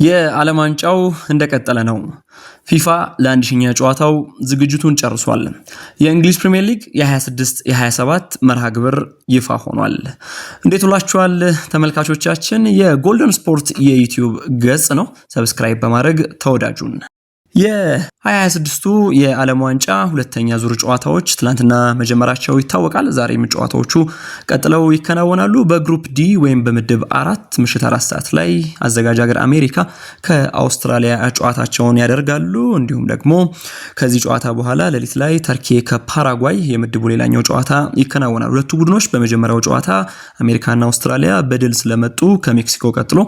የዓለም ዋንጫው እንደቀጠለ ነው። ፊፋ ለ1000ኛ ጨዋታው ዝግጅቱን ጨርሷል። የእንግሊዝ ፕሪምየር ሊግ የ26 የ27 መርሃ ግብር ይፋ ሆኗል። እንዴት ውላችኋል ተመልካቾቻችን? የጎልደን ስፖርት የዩቲዩብ ገጽ ነው። Subscribe በማድረግ ተወዳጁን። የ2026ቱ የዓለም ዋንጫ ሁለተኛ ዙር ጨዋታዎች ትላንትና መጀመራቸው ይታወቃል። ዛሬም ጨዋታዎቹ ቀጥለው ይከናወናሉ። በ Group D ወይም በምድብ 4 ምሽት 4 ሰዓት ላይ አዘጋጅ ሀገር አሜሪካ ከአውስትራሊያ ጨዋታቸውን ያደርጋሉ። እንዲሁም ደግሞ ከዚህ ጨዋታ በኋላ ሌሊት ላይ ተርኪ ከፓራጓይ የምድቡ ሌላኛው ጨዋታ ይከናወናል። ሁለቱ ቡድኖች በመጀመሪያው ጨዋታ አሜሪካና አውስትራሊያ በድል ስለመጡ ከሜክሲኮ ቀጥሎ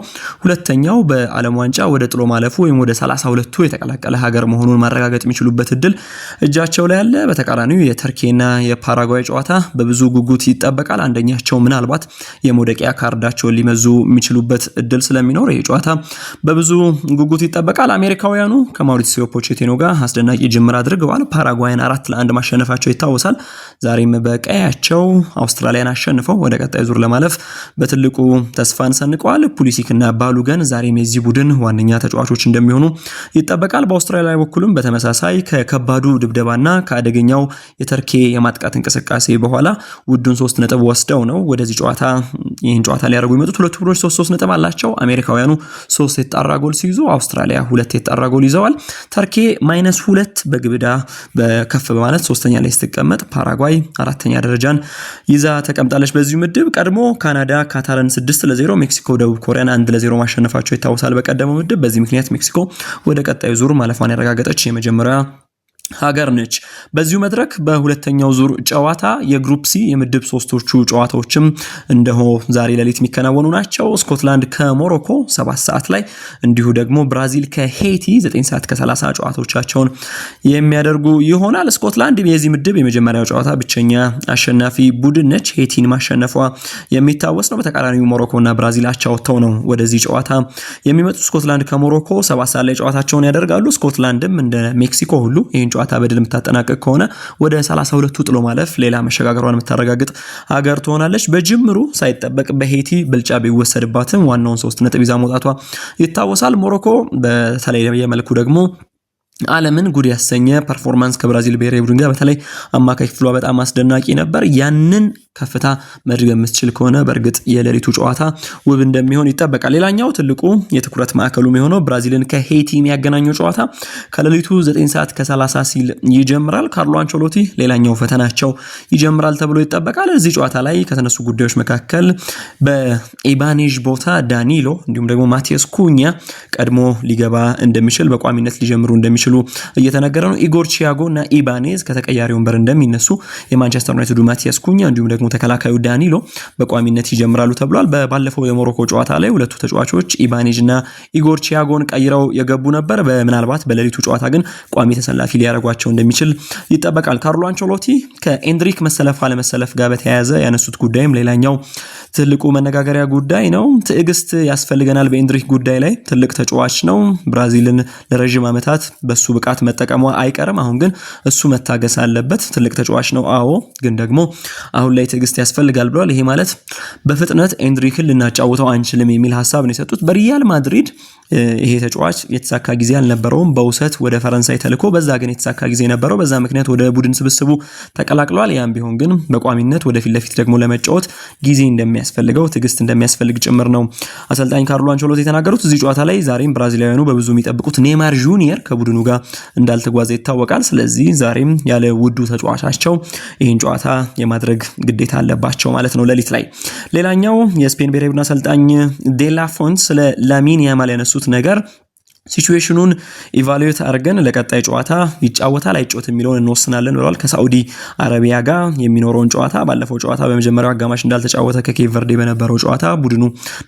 ሁለተኛው በዓለም ዋንጫ ወደ ጥሎ ማለፉ ወይም ወደ 32ቱ የተቀላቀለ ሀገር መሆኑን ማረጋገጥ የሚችሉበት እድል እጃቸው ላይ አለ። በተቃራኒው የተርኬና የፓራጓይ ጨዋታ በብዙ ጉጉት ይጠበቃል። አንደኛቸው ምናልባት የመውደቂያ ካርዳቸውን ሊመዙ የሚችሉበት እድል ስለሚኖር ይህ ጨዋታ በብዙ ጉጉት ይጠበቃል። አሜሪካውያኑ ከማውሪሲዮ ፖቼቲኖ ጋር አስደናቂ ጅምር አድርገዋል። ፓራጓይን 4-1 ማሸነፋቸው ይታወሳል። ዛሬም በቀያቸው አውስትራሊያን አሸንፈው ወደ ቀጣይ ዙር ለማለፍ በትልቁ ተስፋን ሰንቀዋል። ፑሊሲክ እና ባሉገን ዛሬም የዚህ ቡድን ዋነኛ ተጫዋቾች እንደሚሆኑ ይጠበቃል። በአውስትራሊያ በኩልም በተመሳሳይ ከከባዱ ድብደባና ከአደገኛው የተርኬ የማጥቃት እንቅስቃሴ በኋላ ውዱን 3 ነጥብ ወስደው ነው ወደዚህ ጨዋታ ይህን ጨዋታ ሊያደርጉ የመጡት። ሁለቱ ቡድኖች 3-3 ነጥብ አላቸው። አሜሪካውያኑ 3 የተጣራ ጎል ሲይዙ አውስትራሊያ 2 የተጣራ ጎል ይዘዋል። ተርኬ -2 በግብ ዕዳ በከፍ በማለት ሶስተኛ ላይ ስትቀመጥ፣ ፓራጓይ አራተኛ ደረጃን ይዛ ተቀምጣለች። በዚሁ ምድብ ቀድሞ ካናዳ ካታርን 6-0፣ ሜክሲኮ ደቡብ ኮሪያን 1-0 ማሸነፋቸው ይታወሳል በቀደመው ምድብ። በዚህ ምክንያት ሜክሲኮ ወደ ቀጣዩ ዙር ማለፏን ያረጋገጠች የመጀመሪያ ሀገር ነች። በዚሁ መድረክ በሁለተኛው ዙር ጨዋታ የ Group C የምድብ ሶስቶቹ ጨዋታዎችም እንደሆ ዛሬ ሌሊት የሚከናወኑ ናቸው። ስኮትላንድ ከሞሮኮ 7 ሰዓት ላይ፣ እንዲሁ ደግሞ ብራዚል ከሄይቲ 9 ሰዓት ከ30 ጨዋታዎቻቸውን የሚያደርጉ ይሆናል። ስኮትላንድ የዚህ ምድብ የመጀመሪያው ጨዋታ ብቸኛ አሸናፊ ቡድን ነች። ሄይቲን ማሸነፏ የሚታወስ ነው። በተቃራኒው ሞሮኮ እና ብራዚል አቻ ወጥተው ነው ወደዚህ ጨዋታ የሚመጡ። ስኮትላንድ ከሞሮኮ 7 ሰዓት ላይ ጨዋታቸውን ያደርጋሉ። ስኮትላንድም እንደ ሜክሲኮ ሁሉ ይህን ጨዋታ በድል የምታጠናቀቅ ከሆነ ወደ 32ቱ ጥሎ ማለፍ ሌላ መሸጋገሯን የምታረጋግጥ ሀገር ትሆናለች። በጅምሩ ሳይጠበቅ በሄቲ ብልጫ ቢወሰድባትም ዋናውን 3 ነጥብ ይዛ መውጣቷ ይታወሳል። ሞሮኮ በተለየ መልኩ ደግሞ ዓለምን ጉድ ያሰኘ performance ከብራዚል ብሔራዊ ቡድን ጋር፣ በተለይ አማካይ ክፍሏ በጣም አስደናቂ ነበር። ያንን ከፍታ መድገም የምትችል ከሆነ በእርግጥ የሌሊቱ ጨዋታ ውብ እንደሚሆን ይጠበቃል። ሌላኛው ትልቁ የትኩረት ማዕከሉ የሆነው ብራዚልን ከሄይቲ የሚያገናኘው ጨዋታ ከሌሊቱ 9 ሰዓት ከ30 ሲል ይጀምራል። ካርሎ አንቸሎቲ ሌላኛው ፈተናቸው ይጀምራል ተብሎ ይጠበቃል። እዚህ ጨዋታ ላይ ከተነሱ ጉዳዮች መካከል በኢባኔዥ ቦታ ዳኒሎ እንዲሁም ደግሞ ማቲያስ ኩኛ ቀድሞ ሊገባ እንደሚችል፣ በቋሚነት ሊጀምሩ እንደሚችሉ እየተነገረ ነው። ኢጎር ቺያጎ እና ኢባኔዝ ከተቀያሪ ወንበር እንደሚነሱ፣ የማንቸስተር ዩናይትዱ ማቲያስ ኩኛ እንዲሁም ደግሞ ተከላካዩ ዳኒሎ በቋሚነት ይጀምራሉ ተብሏል። በባለፈው የሞሮኮ ጨዋታ ላይ ሁለቱ ተጫዋቾች ኢባኔጅ እና ኢጎር ቺያጎን ቀይረው የገቡ ነበር። ምናልባት በሌሊቱ ጨዋታ ግን ቋሚ ተሰላፊ ሊያደርጓቸው እንደሚችል ይጠበቃል። ካርሎ አንቸሎቲ ከኤንድሪክ መሰለፍ አለመሰለፍ ጋር በተያያዘ ያነሱት ጉዳይም ሌላኛው ትልቁ መነጋገሪያ ጉዳይ ነው። ትዕግስት ያስፈልገናል በኤንድሪክ ጉዳይ ላይ፣ ትልቅ ተጫዋች ነው። ብራዚልን ለረዥም ዓመታት በሱ ብቃት መጠቀሟ አይቀርም። አሁን ግን እሱ መታገስ አለበት። ትልቅ ተጫዋች ነው፣ አዎ፣ ግን ደግሞ አሁን ላይ ትዕግስት ያስፈልጋል ብለዋል። ይሄ ማለት በፍጥነት ኤንድሪክን ልናጫውተው አንችልም የሚል ሀሳብ ነው የሰጡት። በሪያል ማድሪድ ይሄ ተጫዋች የተሳካ ጊዜ አልነበረውም። በውሰት ወደ ፈረንሳይ ተልኮ በዛ ግን የተሳካ ጊዜ ነበረው። በዛ ምክንያት ወደ ቡድን ስብስቡ ተቀላቅሏል። ያም ቢሆን ግን በቋሚነት ወደፊት ለፊት ደግሞ ለመጫወት ጊዜ እንደሚያስፈልገው፣ ትዕግስት እንደሚያስፈልግ ጭምር ነው አሰልጣኝ ካርሎ አንቸሎቲ የተናገሩት። እዚህ ጨዋታ ላይ ዛሬም ብራዚላውያኑ በብዙ የሚጠብቁት ኔማር ጁኒየር ከቡድኑ ጋር እንዳልተጓዘ ይታወቃል። ስለዚህ ዛሬም ያለ ውዱ ተጫዋቻቸው ይህን ጨዋታ የማድረግ ግዴታ አለባቸው ማለት ነው ሌሊት ላይ። ሌላኛው የስፔን ብሔራዊ ቡድን አሰልጣኝ ዴላ ፎንት ስለ ላሚን ያማል ያነሱት ነገር situation ኑን evaluate አድርገን ለቀጣይ ጨዋታ ይጫወታል አይጫወት የሚለውን እንወስናለን ብለዋል። ከሳዑዲ አረቢያ ጋር የሚኖረውን ጨዋታ፣ ባለፈው ጨዋታ በመጀመሪያው አጋማሽ እንዳልተጫወተ፣ ከኬፕ ቨርዴ በነበረው ጨዋታ ቡድኑ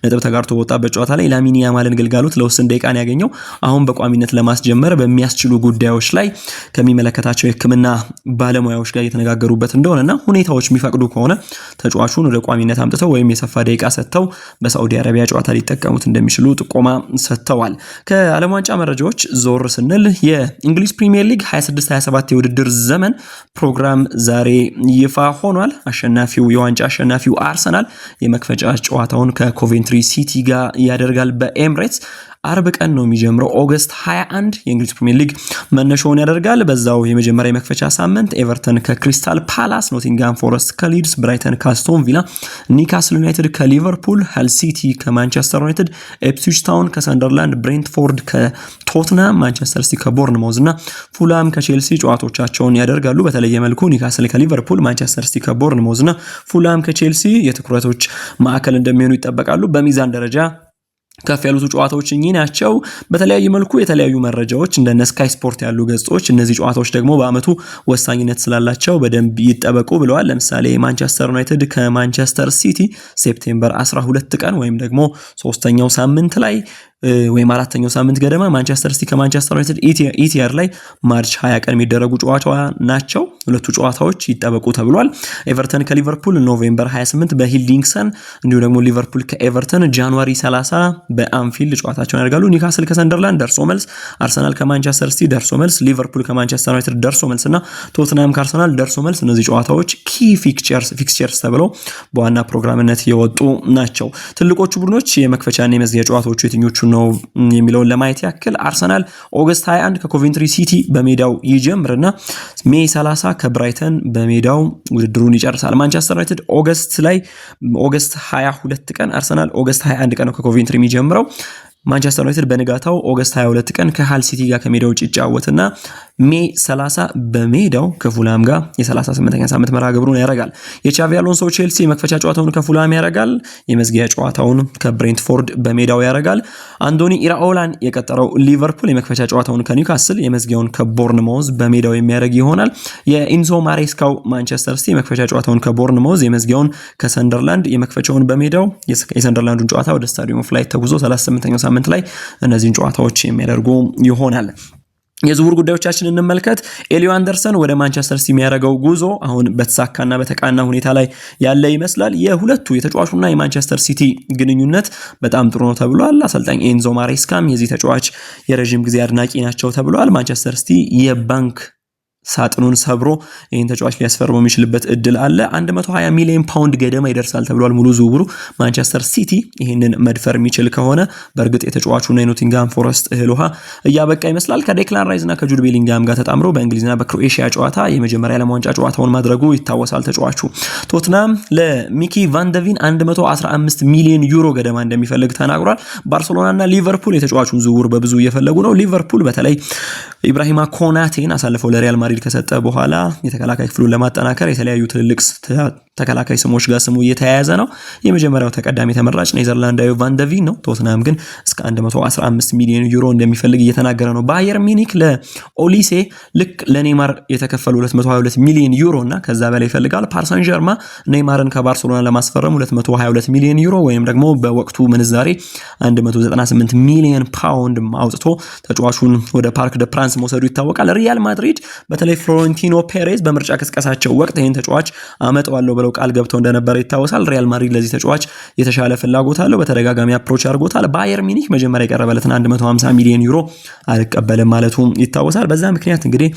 ነጥብ ተጋርቶ በወጣበት ጨዋታ ላይ ላሚን ያማልን ግልጋሎት ለውስን ደቂቃን ያገኘው፣ አሁን በቋሚነት ለማስጀመር በሚያስችሉ ጉዳዮች ላይ ከሚመለከታቸው የሕክምና ባለሙያዎች ጋር እየተነጋገሩበት እንደሆነና ሁኔታዎች የሚፈቅዱ ከሆነ ተጫዋቹን ወደ ቋሚነት አምጥተው ወይም የሰፋ ደቂቃ ሰጥተው በሳዑዲ አረቢያ ጨዋታ ሊጠቀሙት እንደሚችሉ ጥቆማ ሰጥተዋል። ከዓለም ዋንጫ መረጃዎች ዞር ስንል የእንግሊዝ ፕሪሚየር ሊግ 26-27 የውድድር ዘመን ፕሮግራም ዛሬ ይፋ ሆኗል። አሸናፊው የዋንጫ አሸናፊው አርሰናል የመክፈጫ ጨዋታውን ከኮቬንትሪ ሲቲ ጋር ያደርጋል በኤምሬትስ። አርብ ቀን ነው የሚጀምረው። August 21 የእንግሊዝ ፕሪሚየር ሊግ መነሻውን ያደርጋል። በዛው የመጀመሪያ የመክፈቻ ሳምንት ኤቨርተን ከክሪስታል ፓላስ፣ ኖቲንጋም ፎረስት ከሊድስ፣ ብራይተን ከአስቶን ቪላ፣ ኒውካስል ዩናይትድ ከሊቨርፑል፣ ሃል ሲቲ ከማንቸስተር ዩናይትድ፣ ኤፕስዊች ታውን ከሰንደርላንድ፣ ብሬንትፎርድ ከቶትናም፣ ማንቸስተር ሲቲ ከቦርንማውዝ እና ፉላም ከቼልሲ ጨዋታዎቻቸውን ያደርጋሉ። በተለየ መልኩ ኒውካስል ከሊቨርፑል፣ ማንቸስተር ሲቲ ከቦርንማውዝ እና ፉላም ከቼልሲ የትኩረቶች ማዕከል እንደሚሆኑ ይጠበቃሉ። በሚዛን ደረጃ ከፍ ያሉት ጨዋታዎች እኚህ ናቸው። በተለያዩ መልኩ የተለያዩ መረጃዎች እንደነ ስካይ ስፖርት ያሉ ገጾች እነዚህ ጨዋታዎች ደግሞ በአመቱ ወሳኝነት ስላላቸው በደንብ ይጠበቁ ብለዋል። ለምሳሌ ማንቸስተር ዩናይትድ ከማንቸስተር ሲቲ September 12 ቀን ወይም ደግሞ ሶስተኛው ሳምንት ላይ ወይም አራተኛው ሳምንት ገደማ፣ ማንቸስተር ሲቲ ከማንቸስተር ዩናይትድ ኢቲሃድ ላይ March 20 ቀን የሚደረጉ ጨዋታ ናቸው። ሁለቱ ጨዋታዎች ይጠበቁ ተብሏል። ኤቨርተን ከሊቨርፑል November 28 በሂልዲንግሰን፣ እንዲሁም ደግሞ ሊቨርፑል ከኤቨርተን January 30 በአንፊልድ ጨዋታቸውን ያደርጋሉ። ኒውካስል ከሰንደርላንድ ደርሶ መልስ፣ አርሰናል ከማንቸስተር ሲቲ ደርሶ መልስ፣ ሊቨርፑል ከማንቸስተር ዩናይትድ ደርሶ መልስ እና ቶትናም ከአርሰናል ደርሶ መልስ። እነዚህ ጨዋታዎች key fixtures ተብለው በዋና ፕሮግራምነት የወጡ ናቸው። ትልቆቹ ቡድኖች የመክፈቻና የመዝጊያ ጨዋታዎቹ የትኞቹ ነው የሚለውን ለማየት ያክል አርሰናል August 21 ከኮቬንትሪ ሲቲ በሜዳው ይጀምርና May 30 ከብራይተን በሜዳው ውድድሩን ይጨርሳል። ማንቸስተር ዩናይትድ August ላይ August 22 ቀን፣ አርሰናል August 21 ቀን ነው ከኮቬንትሪ የሚጀምረው። ማንቸስተር ዩናይትድ በንጋታው August 22 ቀን ከሃል ሲቲ ጋር ከሜዳው ውጭ ይጫወትና May 30 በሜዳው ከፉላም ጋር የ38ኛ ሳምንት መርሃ ግብሩን ያደርጋል። የቻቪ አሎንሶ ቼልሲ የመክፈቻ ጨዋታውን ከፉላም ያደርጋል። የመዝጊያ ጨዋታውን ከብሬንትፎርድ በሜዳው ያደርጋል። አንዶኒ ኢራኦላን የቀጠረው ሊቨርፑል የመክፈቻ ጨዋታውን ከኒውካስል፣ የመዝጊያውን ከቦርንማውዝ በሜዳው የሚያደርግ ይሆናል። የኢንዞ ማሬስካው ማንቸስተር ሲቲ የመክፈቻ ጨዋታውን ከቦርንማውዝ፣ የመዝጊያውን ከሰንደርላንድ፣ የመክፈቻውን በሜዳው፣ የሰንደርላንዱን ጨዋታ ወደ ስታዲየም ኦፍ ላይት ተጉዞ 38ኛው ሳምንት ላይ እነዚህን ጨዋታዎች የሚያደርጉ ይሆናል። የዝውውር ጉዳዮቻችን እንመልከት። ኤሊዮ አንደርሰን ወደ ማንቸስተር ሲቲ የሚያደርገው ጉዞ አሁን በተሳካና በተቃና ሁኔታ ላይ ያለ ይመስላል። የሁለቱ የተጫዋቹና የማንቸስተር ሲቲ ግንኙነት በጣም ጥሩ ነው ተብሏል። አሰልጣኝ ኤንዞ ማሬስካም የዚህ ተጫዋች የረዥም ጊዜ አድናቂ ናቸው ተብሏል። ማንቸስተር ሲቲ የባንክ ሳጥኑን ሰብሮ ይህን ተጫዋች ሊያስፈርመው የሚችልበት እድል አለ። 120 ሚሊዮን ፓውንድ ገደማ ይደርሳል ተብሏል ሙሉ ዝውውሩ። ማንቸስተር ሲቲ ይህንን መድፈር የሚችል ከሆነ በእርግጥ የተጫዋቹና የኖቲንግሃም ፎረስት እህል ውሃ እያበቃ ይመስላል። ከዴክላን ራይዝ እና ከጁድ ቤሊንግሃም ጋር ተጣምሮ በእንግሊዝና በክሮኤሽያ ጨዋታ የመጀመሪያ ዓለም ዋንጫ ጨዋታውን ማድረጉ ይታወሳል። ተጫዋቹ ቶትናም ለሚኪ ቫንደቪን 115 ሚሊዮን ዩሮ ገደማ እንደሚፈልግ ተናግሯል። ባርሴሎናና ሊቨርፑል የተጫዋቹን ዝውውር በብዙ እየፈለጉ ነው። ሊቨርፑል በተለይ ኢብራሂማ ኮናቴን አሳልፈው ለሪያል ማድሪድ ከሰጠ በኋላ የተከላካይ ክፍሉን ለማጠናከር የተለያዩ ትልልቅ ተከላካይ ስሞች ጋር ስሙ እየተያያዘ ነው። የመጀመሪያው ተቀዳሚ ተመራጭ ኔዘርላንዳዊ ቫንደቪን ነው። ቶትናም ግን እስከ 115 ሚሊዮን ዩሮ እንደሚፈልግ እየተናገረ ነው። ባየር ሚኒክ ለኦሊሴ ልክ ለኔይማር የተከፈሉ 222 ሚሊዮን ዩሮ እና ከዛ በላይ ይፈልጋል። ፓሪሰን ዠርማ ኔይማርን ከባርሴሎና ለማስፈረም 222 ሚሊዮን ዩሮ ወይም ደግሞ በወቅቱ ምንዛሬ 198 ሚሊዮን ፓውንድ አውጥቶ ተጫዋቹን ወደ ፓርክ ደ ፕራንስ መውሰዱ ይታወቃል። ሪያል ማድሪድ በተለይ ፍሎረንቲኖ ፔሬዝ በምርጫ ቅስቀሳቸው ወቅት ይህን ተጫዋች አመጣዋለሁ ብለው ቃል ገብተው እንደነበረ ይታወሳል። ሪያል ማድሪድ ለዚህ ተጫዋች የተሻለ ፍላጎት አለው። በተደጋጋሚ approach አድርጎታል። ባየር ሚኒክ መጀመሪያ የቀረበለትን 150 ሚሊዮን ዩሮ አልቀበልም ማለቱ ይታወሳል። በዛ ምክንያት እንግዲህ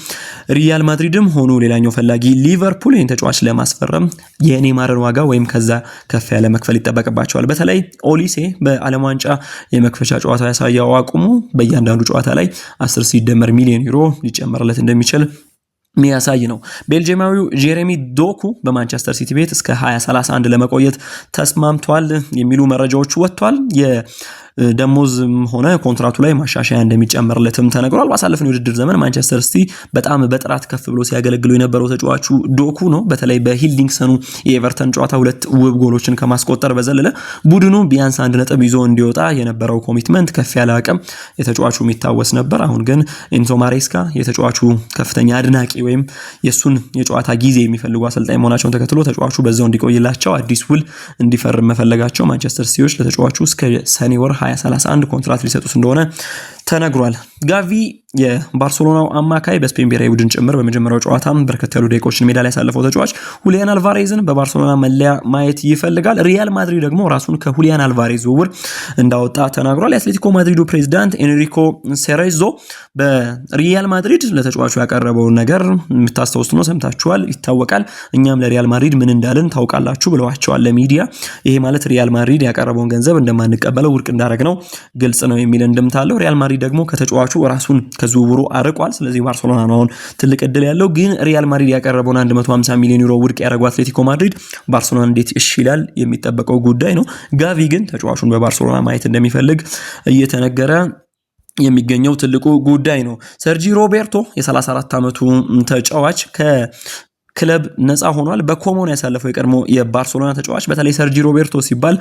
ሪያል ማድሪድም ሆኑ ሌላኛው ፈላጊ ሊቨርፑል ይህን ተጫዋች ለማስፈረም የኔይማርን ዋጋ ወይም ከዛ ከፍ ያለ መክፈል ይጠበቅባቸዋል። በተለይ ኦሊሴ በዓለም ዋንጫ የመክፈቻ ጨዋታ ያሳየው አቁሙ በእያንዳንዱ ጨዋታ ላይ 10 ሲደመር ሚሊዮን ዩሮ ሊጨመርለት እንደሚችል የሚያሳይ ነው። ቤልጅየማዊው ጄሬሚ ዶኩ በማንቸስተር ሲቲ ቤት እስከ 2031 ለመቆየት ተስማምቷል የሚሉ መረጃዎች ወጥቷል። ደሞዝም ሆነ ኮንትራቱ ላይ ማሻሻያ እንደሚጨመርለትም ተነግሯል። ባሳለፍነው የውድድር ዘመን ማንቸስተር ሲቲ በጣም በጥራት ከፍ ብሎ ሲያገለግሉ የነበረው ተጫዋቹ ዶኩ ነው። በተለይ በሂልዲንግሰኑ የኤቨርተን ጨዋታ ሁለት ውብ ጎሎችን ከማስቆጠር በዘለለ ቡድኑ ቢያንስ 1 ነጥብ ይዞ እንዲወጣ የነበረው commitment፣ ከፍ ያለ አቅም የተጫዋቹ የሚታወስ ነበር። አሁን ግን ኤንዞ ማሬስካ የተጫዋቹ ከፍተኛ አድናቂ ወይም የእሱን የጨዋታ ጊዜ የሚፈልጉ አሰልጣኝ መሆናቸውን ተከትሎ ተጫዋቹ በዛው እንዲቆይላቸው አዲስ ውል እንዲፈርም መፈለጋቸው ማንቸስተር ሲቲዎች ለተጫዋቹ እስከ ሰኔ ወር 2031 ኮንትራት ሊሰጡት እንደሆነ ተነግሯል። ጋቪ የባርሴሎናው አማካይ፣ በስፔን ብሔራዊ ቡድን ጭምር በመጀመሪያው ጨዋታ በርከት ያሉ ደቂቃዎችን ሜዳ ላይ ያሳለፈው ተጫዋች ሁሊያን አልቫሬዝን በባርሴሎና መለያ ማየት ይፈልጋል። ሪያል ማድሪድ ደግሞ ራሱን ከሁሊያን አልቫሬዝ ዝውውር እንዳወጣ ተናግሯል። የአትሌቲኮ ማድሪዱ ፕሬዚዳንት ኤንሪኮ ሴሬዞ በሪያል ማድሪድ ለተጫዋቹ ያቀረበውን ነገር የምታስታውሱት ነው፣ ሰምታችኋል፣ ይታወቃል። እኛም ለሪያል ማድሪድ ምን እንዳልን ታውቃላችሁ ብለዋቸዋል ለሚዲያ። ይሄ ማለት ሪያል ማድሪድ ያቀረበውን ገንዘብ እንደማንቀበለው፣ ውድቅ እንዳደረግነው ግልጽ ነው የሚል እንድምታ አለው። ሪያል ማድሪድ ደግሞ ከተጫዋቹ ራሱን ከዝውውሩ አርቋል። ስለዚህ ባርሴሎና ነው አሁን ትልቅ እድል ያለው። ግን ሪያል ማድሪድ ያቀረበውን 150 ሚሊዮን ዩሮ ውድቅ ያደረገው አትሌቲኮ ማድሪድ ባርሴሎና እንዴት እሺ ይላል የሚጠበቀው ጉዳይ ነው። ጋቪ ግን ተጫዋቹን በባርሴሎና ማየት እንደሚፈልግ እየተነገረ የሚገኘው ትልቁ ጉዳይ ነው። ሰርጂ ሮቤርቶ የ34 ዓመቱ ተጫዋች ክለብ ነፃ ሆኗል። በኮሞ ነው ያሳለፈው የቀድሞ የባርሴሎና ተጫዋች። በተለይ ሰርጂ ሮቤርቶ ሲባል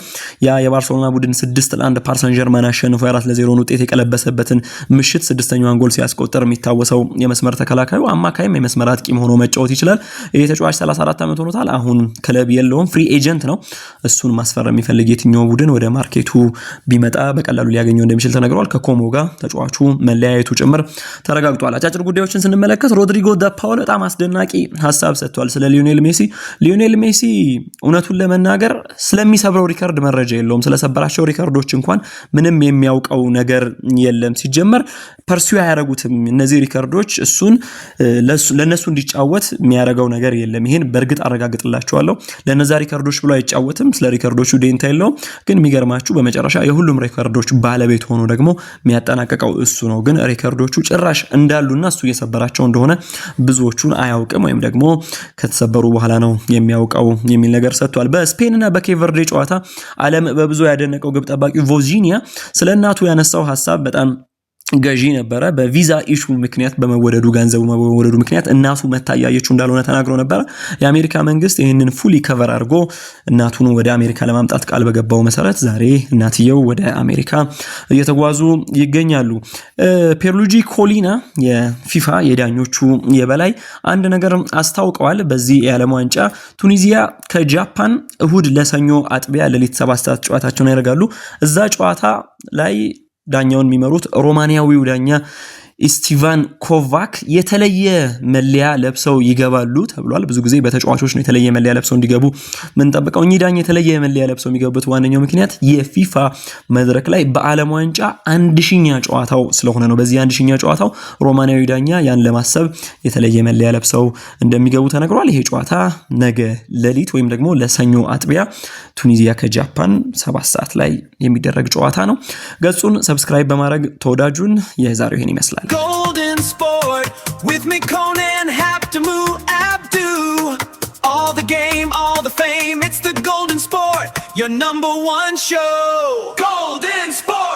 ያ የባርሴሎና ቡድን 6-1 ፓሪሰን ዠርማን አሸንፎ የ4-0 ውጤት የቀለበሰበትን ምሽት ስድስተኛዋን ጎል ሲያስቆጥር የሚታወሰው የመስመር ተከላካዩ፣ አማካይም የመስመር አጥቂም ሆኖ መጫወት ይችላል። ይህ ተጫዋች 34 ዓመት ሆኖታል። አሁን ክለብ የለውም፣ free agent ነው። እሱን ማስፈረም የሚፈልግ የትኛው ቡድን ወደ market ኡ ቢመጣ በቀላሉ ሊያገኘው እንደሚችል ተነግሯል። ከኮሞ ጋር ተጫዋቹ መለያየቱ ጭምር ተረጋግጧል። አጫጭር ጉዳዮችን ስንመለከት ሮድሪጎ ደ ፓውል በጣም አስደናቂ ሀሳብ ሰጥቷል ስለ ሊዮኔል ሜሲ። ሊዮኔል ሜሲ እውነቱን ለመናገር ስለሚሰብረው ሪከርድ መረጃ የለውም። ስለሰበራቸው ሪከርዶች እንኳን ምንም የሚያውቀው ነገር የለም። ሲጀመር pursue አያደርጉትም እነዚህ ሪከርዶች፣ እሱን ለእነሱ እንዲጫወት የሚያደርገው ነገር የለም። ይሄን በእርግጥ አረጋግጥላችኋለሁ። ለነዛ ሪከርዶች ብሎ አይጫወትም። ስለ ሪከርዶቹ ዴንታ የለውም። ግን የሚገርማችሁ በመጨረሻ የሁሉም ሪከርዶች ባለቤት ሆኖ ደግሞ የሚያጠናቀቀው እሱ ነው። ግን ሪከርዶቹ ጭራሽ እንዳሉና እሱ እየሰበራቸው እንደሆነ ብዙዎቹን አያውቅም ወይም ደግሞ ከተሰበሩ በኋላ ነው የሚያውቀው የሚል ነገር ሰጥቷል። በስፔን እና በኬፕ ቨርዴ ጨዋታ ዓለም በብዙ ያደነቀው ግብ ጠባቂ ቮዚኒያ ስለ እናቱ ያነሳው ሀሳብ በጣም ገዢ ነበረ። በቪዛ issue ምክንያት፣ በመወደዱ፣ ገንዘቡ በመወደዱ ምክንያት እናቱ መታ እያየችው እንዳልሆነ ተናግሮ ነበረ። የአሜሪካ መንግስት ይህንን fully cover አድርጎ እናቱን ወደ አሜሪካ ለማምጣት ቃል በገባው መሰረት ዛሬ እናትየው ወደ አሜሪካ እየተጓዙ ይገኛሉ። ፒየርሉጂ ኮሊና የፊፋ የዳኞቹ የበላይ አንድ ነገር አስታውቀዋል። በዚህ የዓለም ዋንጫ ቱኒዚያ ከጃፓን እሁድ ለሰኞ አጥቢያ ሌሊት 7 ሰዓት ጨዋታቸውን ያደርጋሉ። እዛ ጨዋታ ላይ ዳኛውን የሚመሩት ሮማንያዊው ዳኛ ኢስቲቫን ኮቫክ የተለየ መለያ ለብሰው ይገባሉ ተብሏል። ብዙ ጊዜ በተጫዋቾች ነው የተለየ መለያ ለብሰው እንዲገቡ ምንጠብቀው። እኚህ ዳኛ የተለየ መለያ ለብሰው የሚገቡበት ዋነኛው ምክንያት የፊፋ መድረክ ላይ በዓለም ዋንጫ 1000ኛ ጨዋታው ስለሆነ ነው። በዚህ 1000ኛ ጨዋታው ሮማንያዊ ዳኛ ያን ለማሰብ የተለየ መለያ ለብሰው እንደሚገቡ ተነግሯል። ይሄ ጨዋታ ነገ ሌሊት ወይም ደግሞ ለሰኞ አጥቢያ ቱኒዚያ ከጃፓን 7 ሰዓት ላይ የሚደረግ ጨዋታ ነው። ገጹን subscribe በማድረግ ተወዳጁን የዛሬው ይሄን ይመስላል። Golden Sport with Mekonnen Habtamu Abdu. All the game, all the fame, it's the Golden Sport, your number one show. Golden Sport!